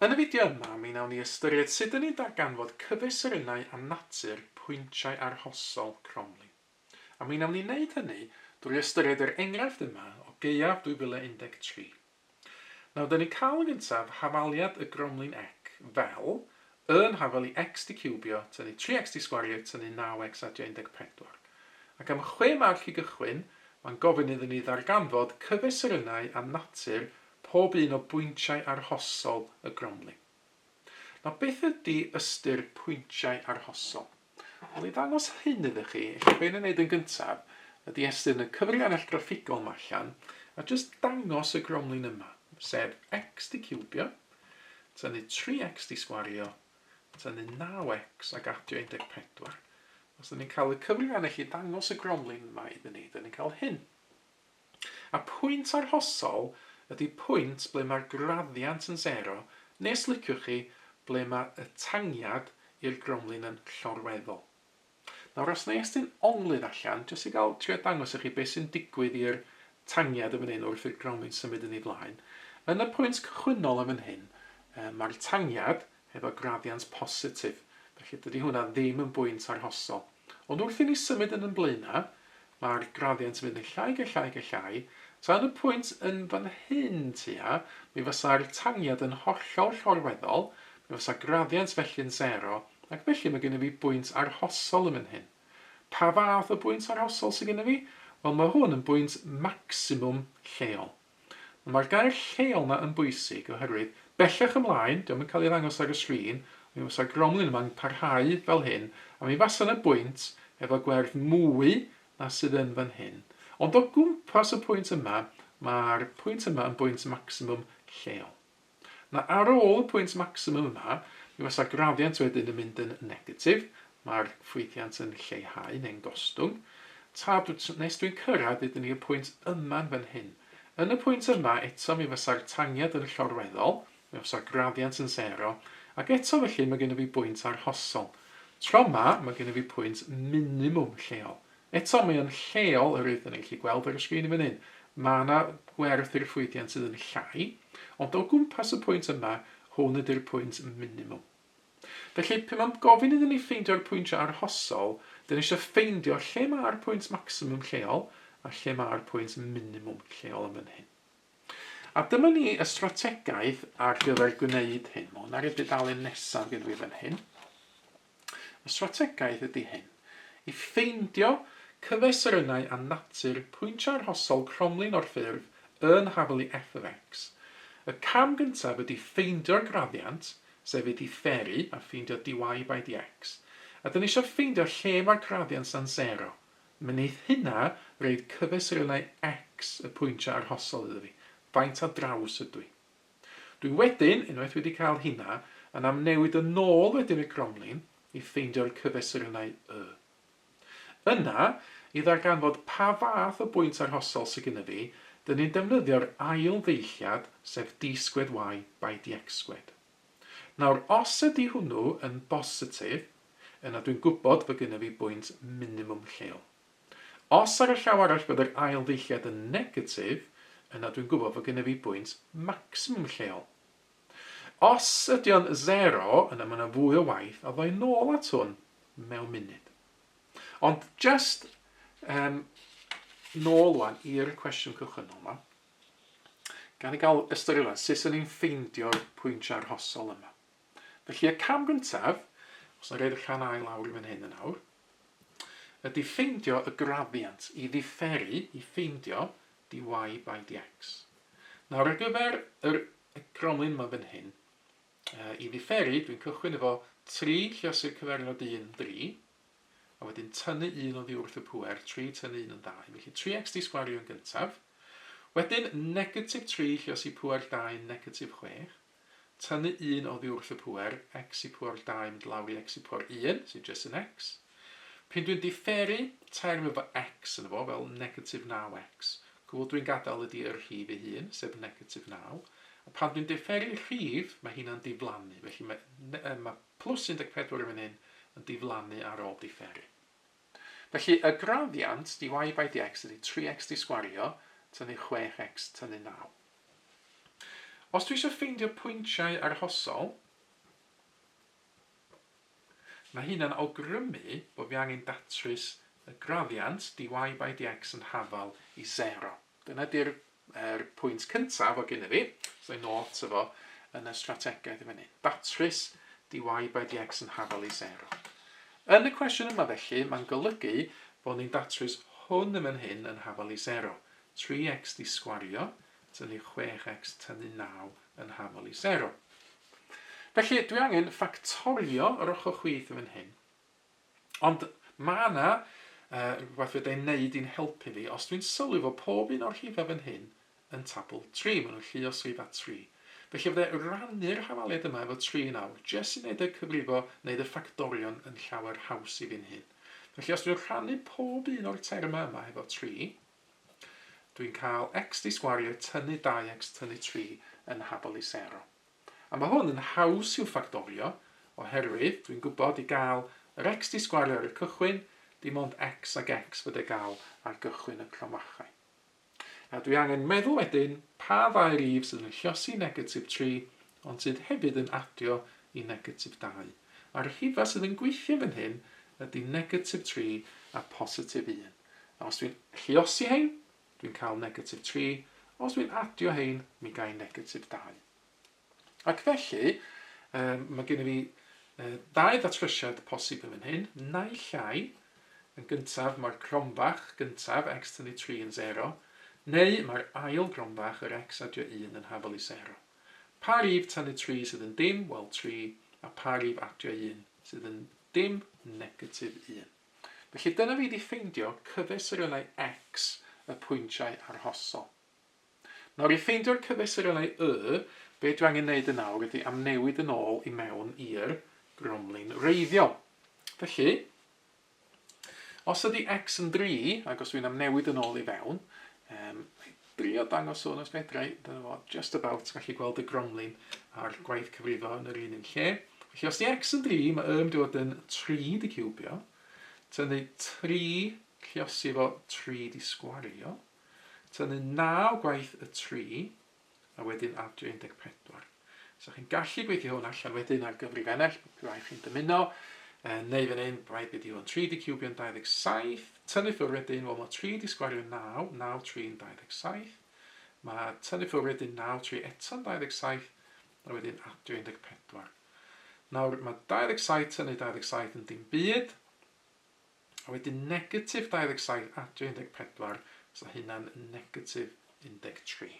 Yn y fideo yma, mi wnawn ni ystyried sut dyn ni'n darganfod cyfesurynnau a natur pwyntiau arhosol cromlin. A mi wnawn ni wneud hynny drwy ystyried yr enghraifft yma o gaeaf 2013. Nawr, dyn ni'n cael yn gyntaf hafaliad y gromlin ec fel y yn hafal i x di ciwbio tynnu 3x di sgwario tynnu 9x adio 14. Ac am chwe marc i gychwyn, mae'n gofyn iddyn ni ddarganfod cyfesurynnau a natur pob un o bwyntiau arhosol y gromlin. Nawr, beth ydy ystyr pwyntiau arhosol? Wel, i ddangos hyn iddo chi, ella be ni'n neud yn gyntaf ydy estyn y cyfrifiannell graffigol yma allan a jyst dangos y gromlin yma, sef x di ciwbio, tynnu 3x di sgwario, tynnu 9x ac adio 14. Os ydyn ni'n cael y cyfrifiannell i ddangos y gromlin yma iddyn ni, dyn ni'n cael hyn. A pwynt arhosol ydy pwynt ble mae'r graddiant yn sero, neu os liciwch chi, ble mae y tangiad i'r gromlin yn llorweddol. Nawr os na i estyn onglydd allan, jyst i gael trio dangos i chi beth sy'n digwydd i'r tangiad yn fan hyn wrth i'r gromlin symud yn ei flaen. Yn y pwynt cychwynnol yn fan hyn, mae'r tangiad hefo graddiant positif, felly dydy hwnna ddim yn bwynt arhosol. Ond wrth i ni symud yn 'yn blaenau, mae'r graddiant yn mynd yn llai ac yn llai ac yn llai, tan y pwynt yn fan hyn tua, mi fysa'r tangiad yn hollol llorweddol, mi fysa graddiant felly'n sero, ac felly mae gennyf fi bwynt arhosol yn fan hyn. Pa fath o bwynt arhosol sydd gennyf fi? Wel, mae hwn yn bwynt maximwm lleol. Mae'r gair lleol 'na yn bwysig oherwydd bellach ymlaen, dio'm yn cael ei ddangos ar y sgrin, mi fysa gromlin yma'n parhau fel hyn, a mi fasa 'na bwynt efo gwerth mwy na sydd yn fan hyn. Ond o gwmpas y pwynt yma, mae'r pwynt yma yn bwynt maximwm lleol. Na, ar ôl y pwynt maximum yma, mi fysa graddiant wedyn yn mynd yn negatif, mae'r ffwythiant yn lleihau neu'n gostwng, ta nes dwi'n cyrraedd ddeudwn ni y pwynt yma'n fan hyn. Yn y pwynt yma eto mi fysa'r tangiad yn llorweddol, mi fysa'r graddiant yn sero, ac eto felly mae gennyf fi bwynt arhosol. Tro yma mae gennyf fi pwynt minimwm lleol. Eto, mae o'n lleol, oherwydd 'dan ni'n gallu gweld ar y sgrin yn fan hyn, mae 'na gwerth i'r ffwythiant sydd yn llai, ond o gwmpas y pwynt yma, hwn ydy'r pwynt minimwm. Felly, pe mae'n gofyn iddyn ni ffeindio'r pwyntiau arhosol, 'dan ni eisiau ffeindio lle mae'r pwynt maximwm lleol a lle mae'r pwynt minimwm lleol yn fan hyn. A dyma ni y strategaeth ar gyfer gwneud hyn. Mae hwn ar y dudalen nesaf gen fi fan hyn. Y strategaeth ydy hyn, i ffeindio cyfesurynnau a natur pwyntiau arhosol cromlin o'r ffurf yn hafal i f of x. Y cam gyntaf ydy ffeindio'r graddiant, sef ei diferu a ffeindio dy by dx. A dyn ni eisiau ffeindio lle mae'r graddiant dan sero. Mi wneith hynna roid cyfesurynnau x y pwyntiau arhosol iddo fi. Faint ar draws ydw i? Dwi wedyn, unwaith wedi cael hynna, yn amnewid yn ôl wedyn y gromlin i ffeindio'r cyfesurynnau y. Yna, i ddarganfod pa fath o bwynt arhosol sy gynna fi, dyn ni'n defnyddio'r ail ddeilliad, sef d sgwed y by dx sgwed. Nawr, os ydy hwnnw yn bositif, yna dwi'n gwybod fod gynna fi bwynt minimwm lleol. Os ar y llaw arall bod yr ail ddeilliad yn negatif, yna dwi'n gwybod fod gennyf fi bwynt maximwm lleol. Os ydy o'n zero, yna mae yna fwy o waith a ddoi nôl at hwn mewn munud. Ond just um, nôl wan i'r cwestiwn cychwynnol yma. Gan i gael ystyried wan, sut ydyn ni'n ffeindio'r pwyntiau arhosol yma. Felly y cam gyntaf, os na roi'r rhan A i lawr i fan hyn yn awr, ydy ffeindio y graddiant i ddifferu, i ffeindio dy by dx. Nawr ar gyfer yr gromlin yma fan hyn, i ddifferu, dwi'n cychwyn efo 3 lluosig cyfernod 1, 3, a wedyn tynnu 1 oddi wrth y pŵer, 3 tynnu 1 yn 2, felly 3x di sgwario yn gyntaf, wedyn negatif 3 lluosi pŵer 2, negatif 6, Tynnu un oddi wrth y pŵer, x i pŵer 2 mynd lawr i x i pŵer 1, sydd jyst yn x. P'un dwi'n diferu term efo x yno fo, fel negatif 9x, cwbl dwi'n gadael ydy yr rhif ei hun, sef negatif 9. A pan dwi'n diferu rhif, mae hynna'n diflannu, felly mae, mae plus 14 yn fan hyn yn diflannu ar ôl diferu. Felly y graddiant dy by dx ydy 3x di sgwario tynnu 6x tynnu 9. Os dwi eisiau ffeindio pwyntiau arhosol, mae hynna'n awgrymu bod fi angen datrys y graddiant dy by dx yn hafal i 0. Dyna di'r er pwynt cyntaf o gynna fi, so i not efo yn y strategaeth i fyny. Datrys dy by dx yn hafal i 0. Yn y cwestiwn yma felly, mae'n golygu bod ni'n datrys hwn yn fan hyn yn hafal i 0. 3x di sgwario, tynnu 6x tynnu 9 yn hafal i 0. Felly, dwi angen ffactorio yr ochr chwith yn fan hyn. Ond mae yna rhywbeth fedra i wneud i'n helpu fi. Os dwi'n sylwi fod pob un o'r rhifau fan hyn yn tabl 3, maen nhw'n lluos rhifau 3. Felly fydde rannu'r hafaliad yma efo 3 nawr, jyst i wneud y cyfrifo, wneud y ffactorion yn llawer haws i fi'n hun. Felly os dwi'n rhannu pob un o'r termau yma efo 3, dwi'n cael x di sgwario tynnu 2x tynnu 3 yn hafal i 0. A mae hwn yn haws i'w ffactorio, oherwydd dwi'n gwybod i gael yr x di sgwario ar y cychwyn, dim ond x ag x fydde gael ar gychwyn y cromfachau. A dwi angen meddwl wedyn pa ddau rif sydd yn lliosi negatif 3, ond sydd hefyd yn adio i negatif 2. A'r rhifau sydd yn gweithio fan hyn ydy negatif 3 a positif 1. A os dwi'n lliosi hein, dwi'n cael negatif 3. Os dwi'n adio hein, mi ga i negatif 2. Ac felly, um, mae gen i fi ddau ddatrysiad posib yn fan hyn. Naill ai, yn gyntaf mae'r cromfach gyntaf, x tynnu 3 yn 0, neu mae'r ail gromfach, yr x adio 1 yn hafal i 0. Pa rif tynnu 3 sydd yn dim? Wel 3, a pa rif adio 1 sydd yn dim? Negatif 1. Felly dyna fi wedi ffeindio cyfesurynnau x y pwyntiau arhosol. Nawr i ffeindio'r cyfesurynnau y, be dwi angen neud yn awr ydy amnewid yn ôl i mewn i'r gromlin wreiddiol. Felly, os ydy x yn 3, ac os dwi'n amnewid yn ôl i fewn, drio dangos hwn os fedra i, dyna fo, just about gallu gweld y gromlin a'r gwaith cyfrifo yn yr un un lle. Felly os di x yn 3, mae y yn mynd i fod yn 3 di ciwbio, tynnu 3 lliosi efo 3 di sgwario, Tynnu 9 gwaith y 3, a wedyn adio 14. So chi'n gallu gweithio hwn allan wedyn ar gyfrifennell, pe bai chi'n dymuno, neu fan hyn, bai be di hwn, 3 di ciwbio'n 27, tynnu ffwrdd wedyn, wel mae 3 di sgwario 9, 9, 3 yn 27, mae tynnu ffwrdd wedyn 9, 3 eto'n 27, a wedyn adio 14. Nawr, mae 27 tynnu 27 yn dim byd, A wedyn negatif 27 adio 14, so hynna'n negatif 13.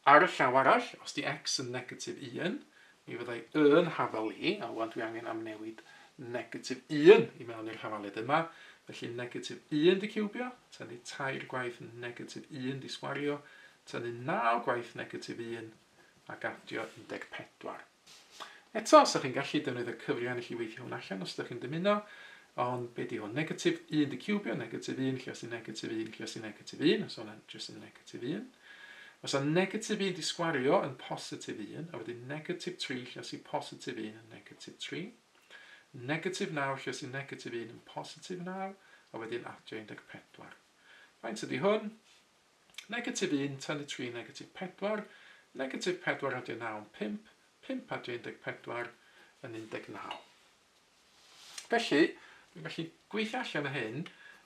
Ar y llaw arall, os di x yn negatif 1, mi fyddai y yn hafal i, a wan dwi angen amnewid negatif 1 i mewn i'r hafaliad yma, felly negatif 1 di ciwbio, tynnu tair gwaith negatif 1 di sgwario, tynnu 9 gwaith negatif 1, ac adio 14. Eto, os ydych chi'n gallu defnyddio cyfrifiannell i weithio hwn allan os ydych chi'n dymuno, ond be di hwn? Negatif 1 di ciwbio, negatif 1 lluosi negatif 1 lluosi negatif 1, so hwnna'n jyst yn negatif 1. Fysa negatif 1 di sgwario yn positif 1, a wedyn negatif 3 lluosi positif 1 yn negatif 3. Negatif 9 lluosi negatif 1 yn positif 9, a wedyn adio 14. Faint ydy hwn? Negatif 1, tynnu 3, negatif 4, negatif 4 adio 9 yn 5, 5 adio 14 yn 19. Felly, dwi'n gallu gweithio allan y hyn,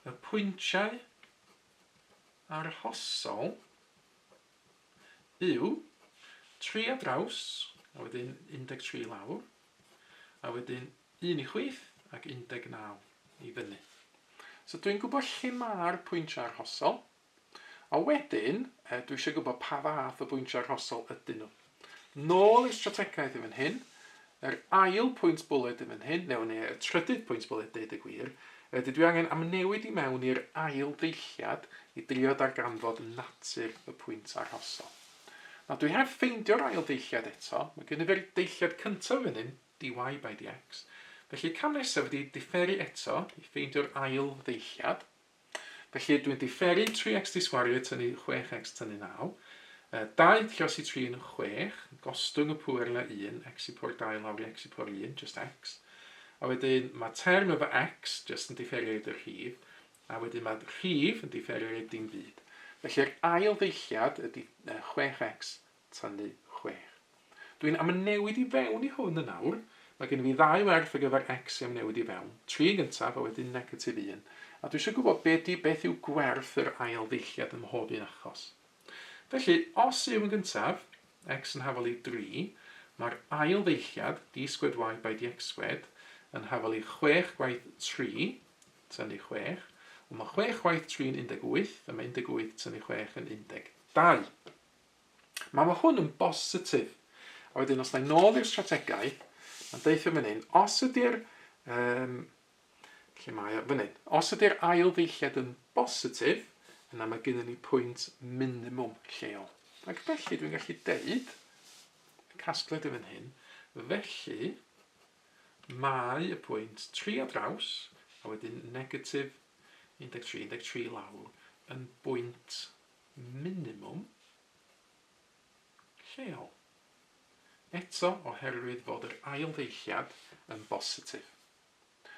y pwyntiau arhosol yw 3 ar draws, a wedyn 13 lawr, a wedyn 1 i chwith ac 19 i fyny. So dwi'n gwybod lle mae'r pwyntiau arhosol, A wedyn, dwi eisiau gwybod pa fath o bwyntiau arhosol ydyn nhw. Nôl i'r strategaeth yn fan hyn, yr ail pwynt bwled yn fan hyn, neu neu y trydydd pwynt bwled deud y gwir, ydy dwi angen amnewid i mewn i'r ail ddeilliad i drio darganfod natur y pwynt arhosol. Nawr dwi heb ffeindio'r ail ddeilliad eto, mae gen i fi'r deilliad cyntaf fan hyn, dy by dx. Felly cam nesaf ydy diferu eto i ffeindio'r ail ddeilliad. Felly dwi'n diferu 3x di sgwario tynnu 6x tynnu 9. 2 lluosi 3 yn 6, gostwng y pŵer yna 1, x i pŵer 2 lawr i x i pŵer 1, just x. A wedyn mae term efo x just yn diferu i'r rhif, a wedyn mae rhif yn diferu i'r dim byd. Felly'r ail ddeilliad ydy 6x tynnu 6. Dwi'n amnewid i fewn i hwn yn awr. Mae gen i fi ddau werth ar gyfer x i amnewid i fewn. 3 yn gyntaf a wedyn negatif 1. A dwi eisiau gwybod be di, beth yw gwerth yr ail ddeilliad ym mhob un achos. Felly, os yw yn gyntaf, x yn hafal i 3, mae'r ail ddeilliad, d squared y by dx squared, yn hafal i 6 gwaith 3, tynnu 6. Ond mae 6 gwaith 3 yn 18, a mae 18 tynnu 6 yn 12. Mae ma hwn yn bositif. A wedyn os na i nôl i'r strategaeth, mae'n deutha fan hyn, os ydy'r, um, lle mae o, fan hyn, os ydy'r ail ddeilliad yn bositif, yna mae gennym ni pwynt minimwm lleol. Ac felly dwi'n gallu deud, y casgliad yn fan hyn, felly mae y pwynt 3 ar draws, a wedyn negatif 13, 13 lawr, yn bwynt minimwm lleol. Eto oherwydd fod yr ail ddeilliad yn bositif.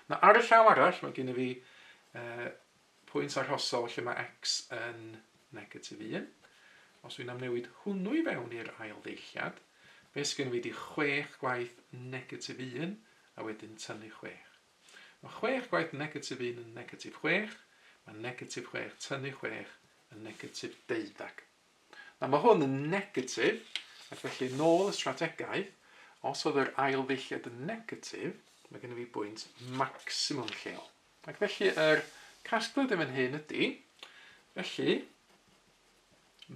Na, ar y llaw arall, mae gen i fi pwynt arhosol lle mae x yn negatif 1. Os dwi'n amnewid hwnnw i fewn i'r ail ddeilliad, be sydd gen i fi di 6 gwaith negatif 1 a wedyn tynnu 6. Mae 6 gwaith negatif 1 yn negatif 6, mae negatif 6 tynnu 6 yn negatif 12. Nawr mae hwn yn negatif, ac felly nôl y strategaeth, os oedd yr ail ddulliad yn negatif, mae gen i fi bwynt maximum lleol. Ac felly yr casgliad yn fan hyn ydy, felly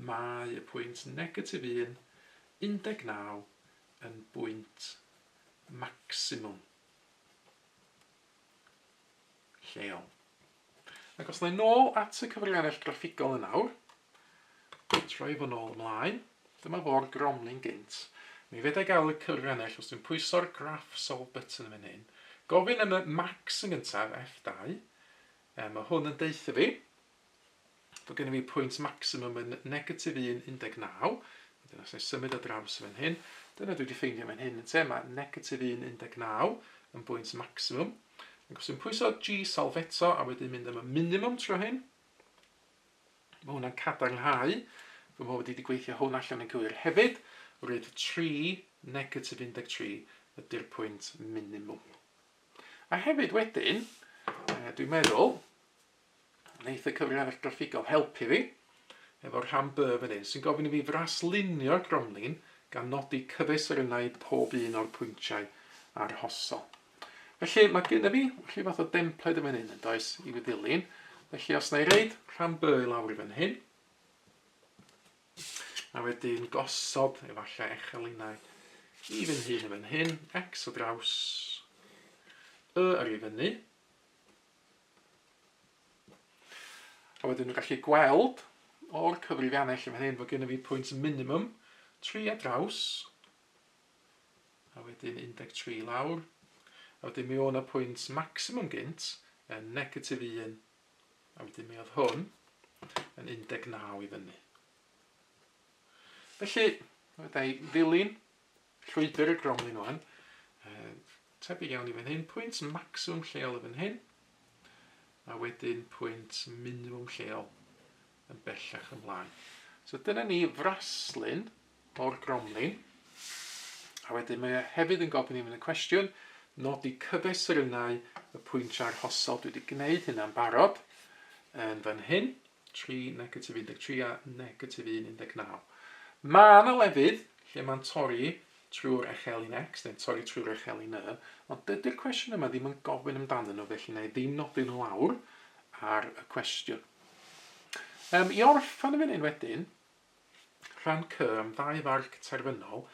mae y pwynt negatif 1, 19 yn bwynt maximum lleol. Ac os na i nôl at y cyfrifiannell graffigol yn awr, troi fo nôl ymlaen, dyma fo'r gromlin gynt. Mi fedra i gael y cyfrifiannell os dwi'n pwyso'r graph solve button yn fan hyn. Gofyn am y max yn gyntaf, F2. Mae hwn yn deutha fi fod gennym fi pwynt maximum yn negatif 1, 19. Wedyn os wna i symud o draws fan hyn, dyna dwi wedi ffeindio fan hyn ynte, mae negatif 1, 19 yn bwynt maximum. Ac os dwi'n pwyso G solve eto a wedyn mynd am y minimum tro hyn, mae hwnna'n cadarnhau fy mod wedi gweithio hwn allan yn gywir hefyd, roedd 3 negatif 13 ydy'r pwynt minimum. A hefyd wedyn, dwi'n meddwl, wneith y cyfrifiannell graffigol helpu fi efo'r rhan B fan hyn, sy'n gofyn i fi fraslunio'r gromlin gan nodi cyfesurynnau pob un o'r pwyntiau arhosol. Felly mae gennym fi rhyw fath o dempled yn fan hyn yn does i fi ddilyn. Felly os na i reid rhan B i lawr i fan hyn, a wedyn gosod efallai echelinau i fy hun yn fan hyn, x o draws, y ar i fyny, A wedyn dwi'n gallu gweld o'r cyfrifiannell yn fan hyn fod gennym fi pwynt minimum 3 ar draws, a wedyn 13 lawr, a wedyn mi o'n y pwynt maximum gynt yn negatif 1, a wedyn mi oedd hwn yn 19 i fyny. Felly, fydda i ddilyn llwybr y gromlin wan, tebyg iawn i fan hyn, pwynt maximum lleol y fan hyn, a wedyn pwynt minimum lleol yn bellach ymlaen. So dyna ni fraslun o'r gromlin, a wedyn mae e hefyd yn gofyn i mi yn y cwestiwn, nodi cyfesurynnau y pwyntiau arhosol. Dwi wedi gwneud hynna'n barod yn fan hyn. 3, negatif 13 a negatif 1, 19. Mae yna lefydd lle mae'n torri trwy'r echelin X neu'n torri trwy'r echelin Y, ond dydy'r cwestiwn yma ddim yn gofyn amdanyn nhw, felly na i ddim nodi nhw lawr ar y cwestiwn. I orffen yn fan hyn wedyn, rhan C am ddau farc terfynol,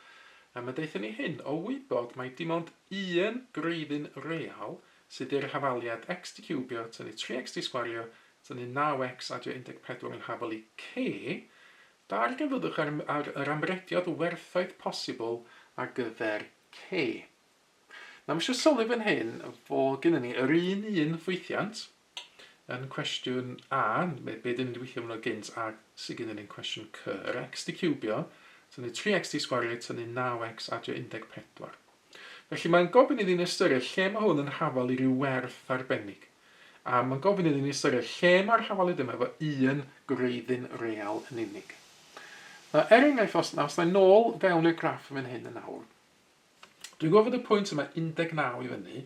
a mae deutha ni hyn, o wybod mai dim ond un gwreiddyn real sydd i'r hafaliad x di ciwbio tynnu 3x di sgwario tynnu 9x adio 14 yn hafal i c, darganfyddwch ar, ar yr amrediad werthoedd posibl ar gyfer c. Nawr, mae eisiau sylwi fan hyn fod gennym ni yr un un ffwythiant yn cwestiwn A, be dyn ni wedi weithio hwnnw gynt, a sydd gennym ni'n cwestiwn C, yr x di ciwbio, tynnu 3x di sgwario, tynnu 9x adio 14. Felly mae'n gofyn iddi ni ystyried lle mae hwn yn hafal i ryw werth arbennig. A mae'n gofyn iddi ni ystyried lle mae'r hafaliad yma efo un gwreiddyn real yn unig. Nawr, er enghraifft, os, os na nôl fewn i'r graff yn fan hyn yn awr, dwi'n gwybod fod y pwynt yma 19 i fyny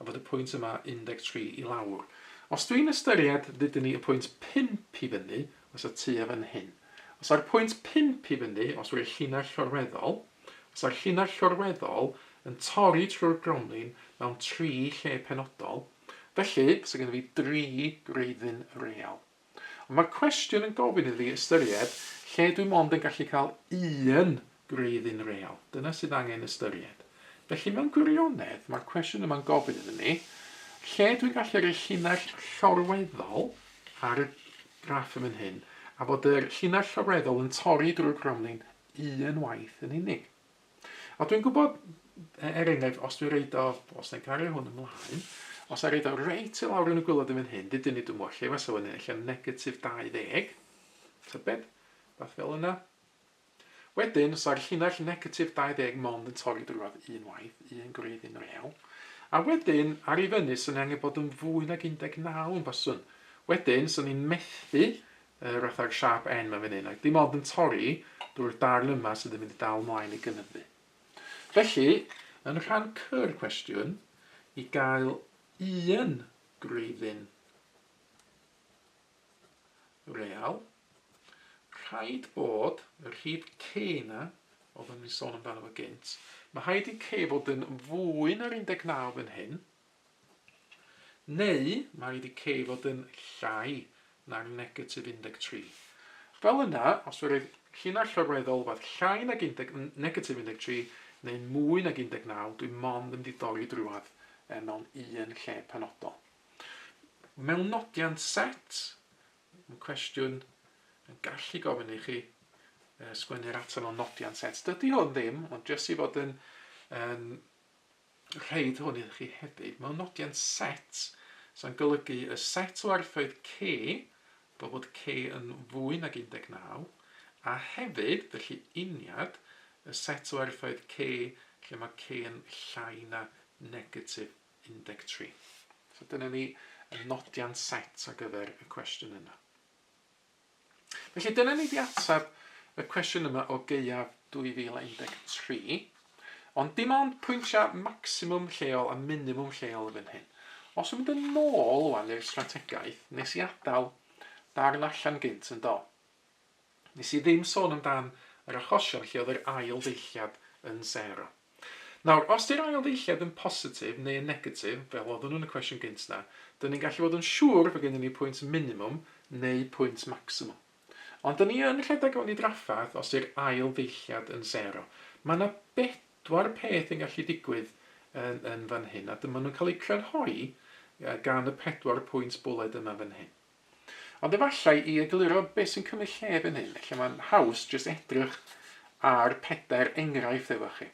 a fod y pwynt yma 13 i lawr. Os dwi'n ystyried, dydyn ni, y pwynt 5 i fyny, os y tua fan hyn. Os ar pwynt 5 i fyny, os yw'r llinell llorweddol, os ar llinell llorweddol yn torri trwy'r gromlin mewn tri lle penodol, felly, fysa gennym fi dri gwreiddyn real. Ond mae'r cwestiwn yn gofyn iddi ystyried lle dwi mond yn gallu cael un gwreiddyn real. Dyna sydd angen ystyried. Felly mewn gwirionedd, mae'r cwestiwn yma'n gofyn iddyn ni, lle dwi'n gallu rhoi llinell llorweddol ar y graff yn fan hyn, a bod yr llinell llorweddol yn torri drwy'r cromlin un waith yn unig. A dwi'n gwybod, er enghraifft, os dwi'n reid o, os na'n cario hwn ymlaen, os na'n reid o reit i lawr yn y gwylod yn fan hyn, dydyn ni, dwi'n gwybod lle fysa hwn, ella negatif 20, tybed, fath fel yna. Wedyn, os a'r llinell negatif 20 mond yn torri drwodd un waith, un gwreiddyn real, a wedyn, ar i fyny, swn i angen bod yn fwy nag 19 yn baswn. Wedyn, swn i'n methu yr fatha'r siâp N 'ma fan hyn, ac dim ond yn torri drwy'r darn yma sydd yn mynd i dal mlaen i gynyddu. Felly, yn rhan C-yr cwestiwn, i gael un gwreiddyn real, rhaid bod y rhif C 'na, oeddwn ni'n sôn amdano fo gynt, mae rhaid i C fod yn fwy na'r 19 fan hyn, Neu, mae rhaid i K fod yn llai na'r negatif 13. Fel yna, os dwi'n rhoi llinell llorweddol wbath llai nag 10, negatif 13 neu mwy nag 19, dwi mond yn mynd i dorri drwadd mewn un lle penodol. Mewn nodiant set, mae cwestiwn yn gallu gofyn i chi sgwennu'r ateb mewn nodiant set. Dydy hwn ddim, ond jyst i fod yn, yn rhaid hwn i chi hefyd, mewn nodiant set, sy'n golygu y set o werthoedd K, fel bod K yn fwy nag 19, a hefyd, felly uniad, y set o werthoedd K lle mae K yn llai na negatif 13. So dyna ni y nodiant set ar gyfer y cwestiwn yna. Felly dyna ni 'di ateb y cwestiwn yma o gaeaf 2013, ond dim ond pwyntiau maximwm lleol a minimwm lleol yn fan hyn. Os yw'n mynd yn ôl wan i'r strategaeth, nes i adael darn allan gynt yn do. Nes i ddim sôn amdan yr achosion lle oedd yr ail ddeilliad yn sero. Nawr, os 'di'r ail ddeilliad yn positif neu yn negatif, fel oedden nhw yn y cwestiwn gynt 'na, dyn ni'n gallu bod yn siŵr fod gennym ni pwynt minimwm neu pwynt maximwm. Ond dyn ni yn rhedeg fewn i drafferth os 'di'r ail ddeilliad yn sero. Mae 'na bedwar peth yn gallu digwydd yn, yn fan hyn, a dyma nhw'n cael eu crynhoi gan y pedwar pwynt bwled yma fan hyn. Ond efallai i egluro beth sy'n cymryd lle fan hyn, lle mae'n haws jyst edrych ar pedair enghraifft efo chi.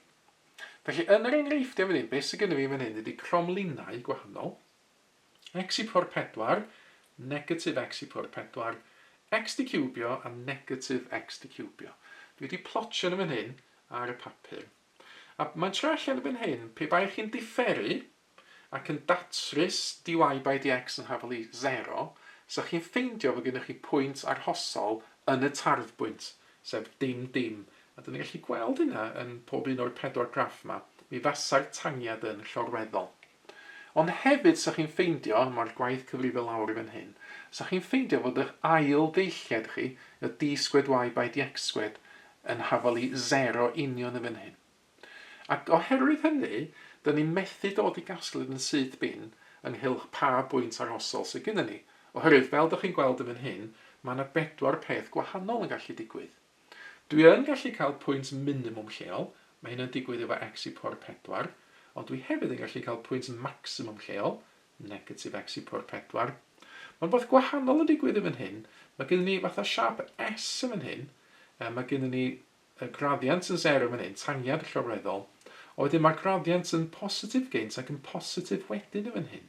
Felly yn yr enghreifftiau fan hyn, beth sydd gennym fi fan hyn ydy cromlinau gwahanol. X i pwr 4, negatif x i pwr 4, x di ciwbio a negatif x di ciwbio. Dwi wedi plotio nhw fan hyn ar y papur. A mae'n troi allan fan hyn, pe bai chi'n diferu ac yn datrys dy by dx yn hafal i sero, 'sa chi'n ffeindio fod gennych chi pwynt arhosol yn y tarddbwynt, sef dim dim. A 'dyn ni'n gallu gweld hynna yn pob un o'r pedwar graff 'ma, mi fasa'r tangiad yn llorweddol. Ond hefyd 'sa chi'n ffeindio, mae'r gwaith cyfrifo lawr i fan hyn, 'sa chi'n ffeindio fod eich ail ddeilliad chi, y d squared y by dx squared, yn hafal i sero union yn fan hyn. Ac oherwydd hynny, dyn ni'n methu dod i gasgliad yn syth bin ynghylch pa bwynt arhosol sydd gennym ni, oherwydd fel dych chi'n gweld yn fan hyn, mae yna bedwar peth gwahanol yn gallu digwydd. Dwi yn gallu cael pwynt minimwm lleol, mae hynna'n digwydd efo x i power 4, ond dwi hefyd yn gallu cael pwynt maximwm lleol, negatif x i power 4. Mae rhywbeth gwahanol yn digwydd yn fan hyn, mae gennym ni fatha siâp S yn fan hyn, mae gennym ni y graddiant yn sero fan hyn, tangiad llorweddol, a wedyn mae'r graddiant yn positif gynt ac yn positif wedyn yn fan hyn.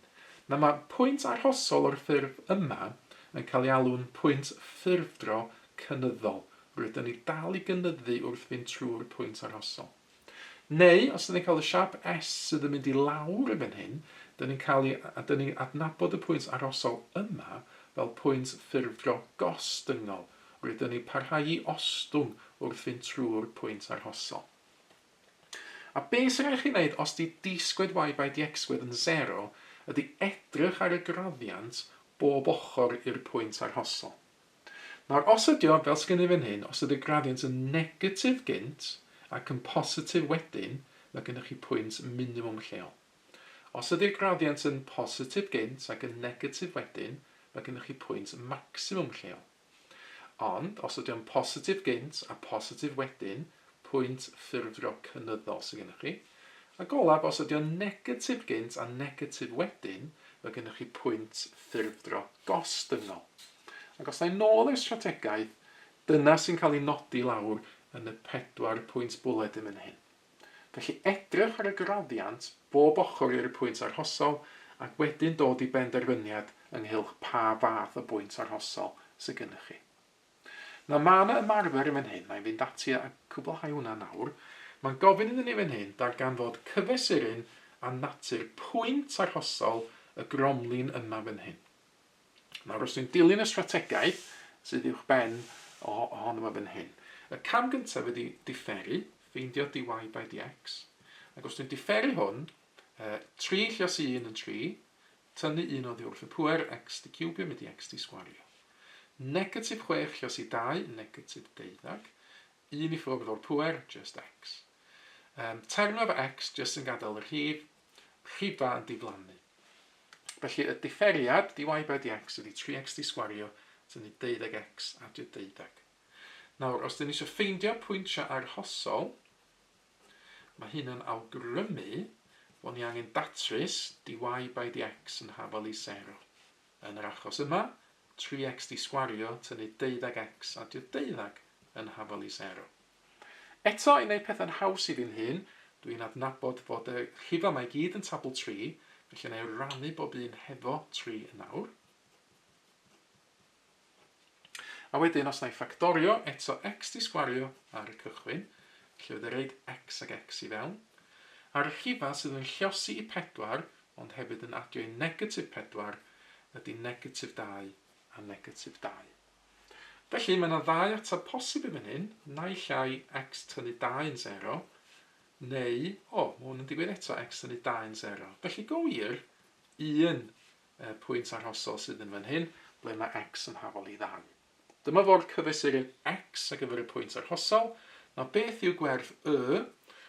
Nawr mae pwynt arhosol o'r ffurf yma yn cael ei alw'n pwynt ffurfdro cynyddol. Rydyn ni dal i gynyddu wrth fynd trwy'r pwynt arhosol. Neu, os ydyn ni'n cael y siâp S sydd yn mynd i lawr yn fan hyn, dyn ni'n cael ei, a dyn ni'n adnabod y pwynt arhosol yma fel pwynt ffurfdro gostyngol. Rydyn ni'n parhau i ostwng wrth fynd trwy'r pwynt arhosol. A be sy'n rhaid chi wneud os di d squared y by dx squared yn 0 ydy edrych ar y graddiant bob ochr i'r pwynt arhosol. Nawr, os ydy o, fel sgynny fan hyn, os ydy'r graddiant yn negatif gynt ac yn positif wedyn, mae gennych chi pwynt minimwm lleol. Os ydy'r graddiant yn positif gynt ac yn negatif wedyn, mae gennych chi pwynt maximwm lleol. Ond, os ydy o'n positif gynt a positif wedyn, pwynt ffurfdro cynyddol sydd gennych chi. Ac olaf, os ydy o'n negatif gynt a negatif wedyn, mae gennych chi pwynt ffurfdro gostyngol. Ac os na i nôl i'r strategaeth, dyna sy'n cael ei nodi lawr yn y pedwar pwynt bwled yn fan hyn. Felly edrych ar y graddiant bob ochr i'r pwynt arhosol ac wedyn dod i benderfyniad ynghylch pa fath o bwynt arhosol sydd gennych chi. Nawr mae yna ymarfer yn fan hyn, na i fynd ati a cwblhau hwnna nawr. Mae'n gofyn iddyn ni fan hyn darganfod cyfesuryn a natur pwynt arhosol y gromlin yma fan hyn. Nawr, os dwi'n dilyn y strategaeth sydd uwch ben ohono fo fan hyn, y cam gyntaf ydy diferu, ffeindio dy by dx. Ac os dwi'n diferu hwn, 3 llos 1 yn 3, tynnu 1 oddi wrth y pŵer, x di ciwbio mynd i x di sgwario. Negatif 6 llos i 2, negatif 12, 1 i ffwrdd o'r pŵer, just x. Term efo x just yn gadael y rhif, rhifa yn diflannu. Felly y diferiad dy by dx ydy 3x di sgwario tynnu 12x adio 12. Nawr, os dyn ni eisiau ffeindio pwyntiau arhosol, mae hyn yn awgrymu bod ni angen datrys dy by dx yn hafal i 0. Yn yr achos yma, 3x di sgwario tynnu 12x adio 12 yn hafal i 0. Eto, i wneud pethau'n haws i fi'n hun, dwi'n adnabod fod y rhifau yma i gyd yn tabl 3, felly wna i rannu bob un hefo 3 yn awr. A wedyn, os wna i ffactorio, eto x di sgwario ar y cychwyn, felly fydde reid x ag x i fewn. A'r rhifau sydd yn lliosi i 4, ond hefyd yn adio i negatif 4, ydy negatif 2 a negatif 2. Felly, mae yna ddau ateb posib i fan hyn, naill ai x tynnu 2 yn 0, neu, o, mae hwn yn digwydd eto, x tynnu 2 yn 0. Felly, go wir, un pwynt arhosol sydd yn fan hyn, ble mae x yn hafal i 2. Dyma fo'r cyfesuryn x ar gyfer y pwynt arhosol. Nawr, beth yw gwerth y?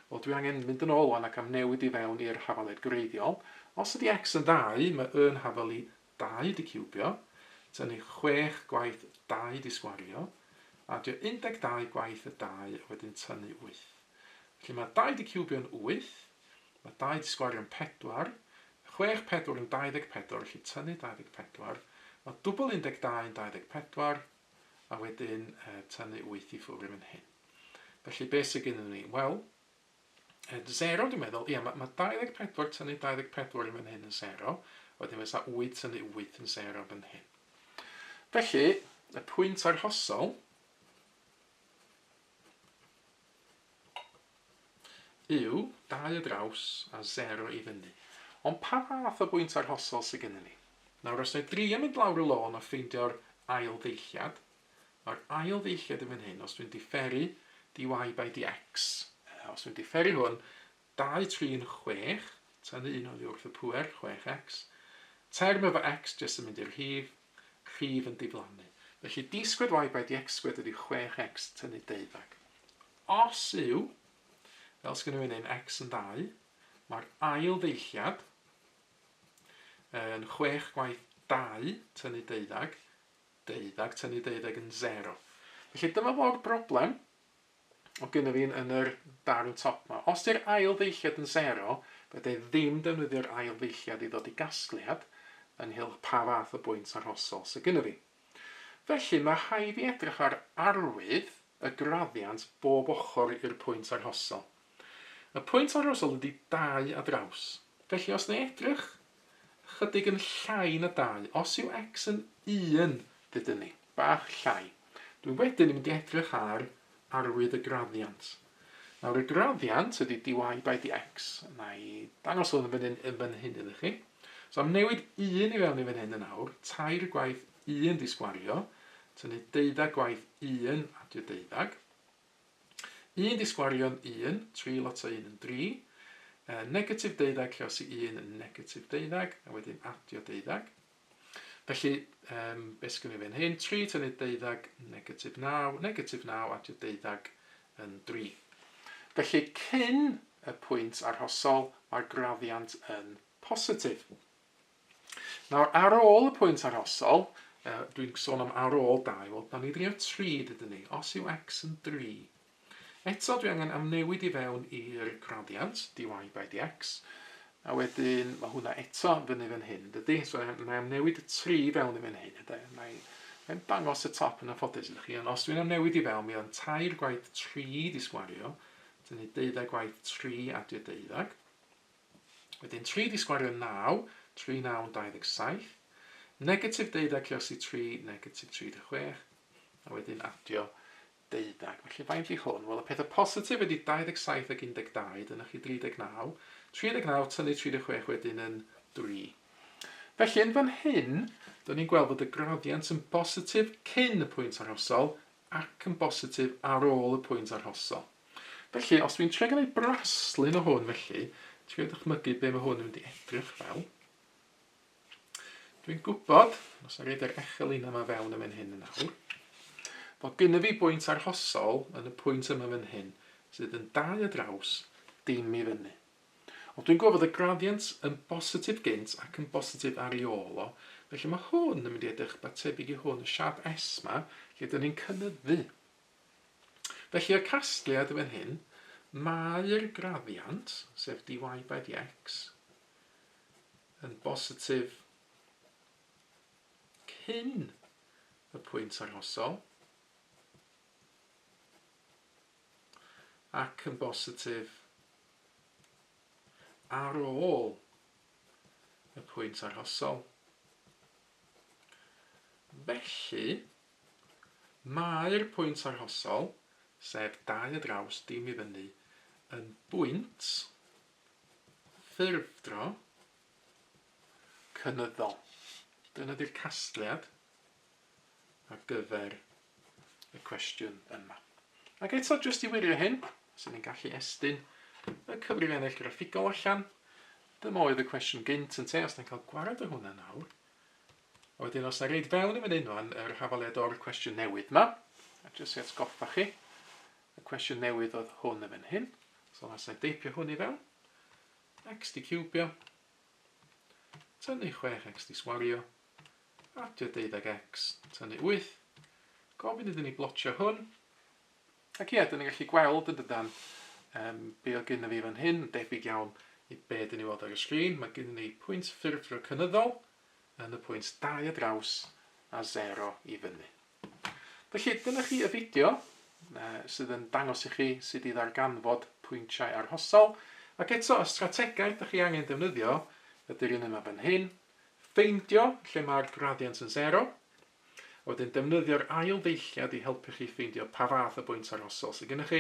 Wel, dwi angen mynd yn ôl wan ac amnewid i fewn i'r hafaliad gwreiddiol. Os ydy x yn 2, mae y yn hafal i 2 di ciwbio, tynnu 6 gwaith 2 di sgwario, adio 12 gwaith y 2 a wedyn tynnu 8. Felly mae 2 di ciwbio'n 8, mae 2 di sgwario'n 4, 6 4 yn 24, felly tynnu 24, mae dwbl 12 yn 24, a wedyn tynnu 8 i ffwrdd yn fan hyn. Felly beth sydd gennym ni? Wel, 0 dwi'n meddwl, ia, mae ma 24 tynnu 24 yn fan hyn yn 0, wedyn fysa 8 tynnu 8 yn 0 fan hyn. Felly, y pwynt arhosol yw 2 y draws a 0 i fyny. Ond pa fath o bwynt arhosol sydd gennym ni? Nawr, os wna i drio mynd lawr y lôn a ffeindio'r ail ddeilliad, Mae'r ail ddeilliad yn fan hyn, os dwi'n diferu dy by dx, os dwi'n diferu hwn, 2, 3 yn 6, tynnu un oddi wrth y pŵer, 6x, term efo x jyst yn mynd i'r rhif, rhif yn diflannu. Felly d squared y by dx squared ydy 6x tynnu 12. Os yw, fel sgynnu fan hyn, x yn 2, mae'r ail ddeilliad yn 6 gwaith 2 tynnu 12, 12 tynnu 12 yn 0. Felly dyma fo'r broblem o gynna fi yn yr darn top ma. Os di'r ail ddeilliad yn 0, fedra i ddim defnyddio'r ail ddeilliad i ddod i gasgliad ynghylch pa fath o bwynt arhosol sydd gynna fi. Felly mae rhaid fi edrych ar arwydd y graddiant bob ochr i'r pwynt arhosol. Y pwynt arhosol ydy 2 a draws. Felly os na i edrych chydig yn llai na 2, os yw x yn 1, dydyn ni, bach llai. Dwi wedyn yn mynd i edrych ar arwydd y graddiant. Nawr y graddiant ydy dy by dx. Na i dangos hwn yn fan hyn, yn fan hyn iddo chi. So am newid 1 i fewn i fan hyn yn awr, 3 gwaith 1 di sgwario, tynnu 12 gwaith 1 adio 12. 1 di sgwario'n 1, 3 lot o 1 yn 3, negatif deuddeg lluosi 1 yn negatif deuddeg, a wedyn adio deuddeg. Felly, um, beth sgynnu fan hyn? 3 tynnu deuddeg, negatif 9, negatif 9 adio deuddeg yn 3. Felly, cyn y pwynt arhosol, mae'r graddiant yn positif. Nawr, ar ôl y pwynt arhosol, uh, dwi'n sôn am ar ôl 2, wel, da ni drio 3, dydyn ni. Os yw x yn 3, Eto dwi angen amnewid i fewn i'r graddiant, dy by dx, a wedyn mae hwnna eto fyny fan hyn, dydy? So na i amnewid y 3 fewn i fan hyn, ydy? Mae'n mae dangos y top yn anffodus ydych chi, ond os dwi'n amnewid i fewn, mi o'n tair gwaith 3 di sgwario, dyn ni deuddeg gwaith 3 adio deuddeg. Wedyn 3 di sgwario 9, 3 9 27, negatif deuddeg lluosi 3, negatif 36, a wedyn adio deuddeg. Felly faint i hwn? Wel, y pethau positif ydy 27 ac 12, dyna chi 39. 39 tynnu 36 wedyn yn 3. Felly yn fan hyn, dyn ni'n gweld bod y graddiant yn bositif cyn y pwynt arhosol ac yn bositif ar ôl y pwynt arhosol. Felly, os dwi'n trio gwneud braslun o hwn felly, trio dychmygu be mae hwn yn mynd i edrych fel. Dwi'n gwybod, os na reid yr echelin yma fewn yn fan hyn yn awr, fod gynna fi bwynt arhosol yn y pwynt yma fan hyn, sydd yn dau o draws, dim i fyny. Ond dwi'n gwybod fod y graddiant yn bositif gynt ac yn bositif ar ei ôl o, felly mae hwn yn mynd i edrych ba tebyg i hwn, y siâp S ma, lle dyn ni'n cynyddu. Felly y casgliad yn fan hyn, mae'r graddiant, sef dy by dx, yn bositif cyn y pwynt arhosol ac yn bositif ar ôl y pwynt arhosol. Felly, mae'r pwynt arhosol, sef 2 y draws dim i fyny, yn bwynt ffurfdro cynyddol. Dyna di'r casgliad ar gyfer y cwestiwn yma. Ac eto, jyst i wirio hyn, os ni'n gallu estyn y cyfrifiannell graffigol allan, dyma oedd y cwestiwn gynt yn te, os ni'n cael gwared o hwnna nawr. A wedyn os na reid fewn i fan hyn rwan yr hafaliad o'r cwestiwn newydd yma, a jyst i atgoffa chi, y cwestiwn newydd oedd hwn yn fan hyn. So os na deipio hwn i fewn, x di ciwbio, tynnu 6x di sgwario, adio 12x, tynnu 8, gofyn iddyn ni blotio hwn, ac ie, dyn ni'n gallu gweld yn dydan um, be oedd gynnu fi fan hyn, debyg iawn i be dyn ni weld ar y sgrin. Mae gynnu ni pwynt ffurfio cynyddol yn y pwynt 2 a draws a 0 i fyny. Felly, dyna chi y fideo sydd yn dangos i chi sut i ddarganfod pwyntiau arhosol. Ac eto, y strategaeth dych chi angen defnyddio ydy'r un yma fan hyn. Ffeindio lle mae'r graddiant yn sero, a wedyn defnyddio'r ail ddeilliad i helpu chi ffeindio pa fath o bwynt arhosol sydd gennych chi.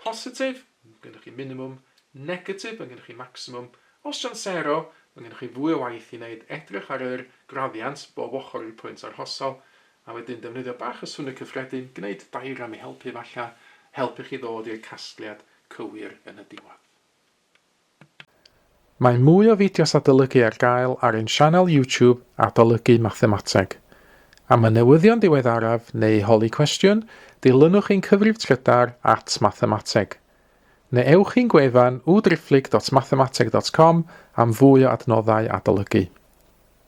Positif, gennych chi minimwm, negatif, mae gennych chi maximwm. Os dio'n sero, mae gennych chi fwy o waith i wneud, edrych ar yr graddiant bob ochr i'r pwynt arhosol, a wedyn defnyddio bach o swnio cyffredin, gwneud diagram i helpu efallai, helpu chi ddod i'r casgliad cywir yn y diwedd. Mae mwy o fideos adolygu ar gael ar ein sianel YouTube Adolygu Mathemateg. Am y newyddion diweddaraf neu i holi cwestiwn, dilynwch ein cyfrif trydar at mathemateg. Neu ewch i'n gwefan www.mathemateg.com am fwy o adnoddau adolygu.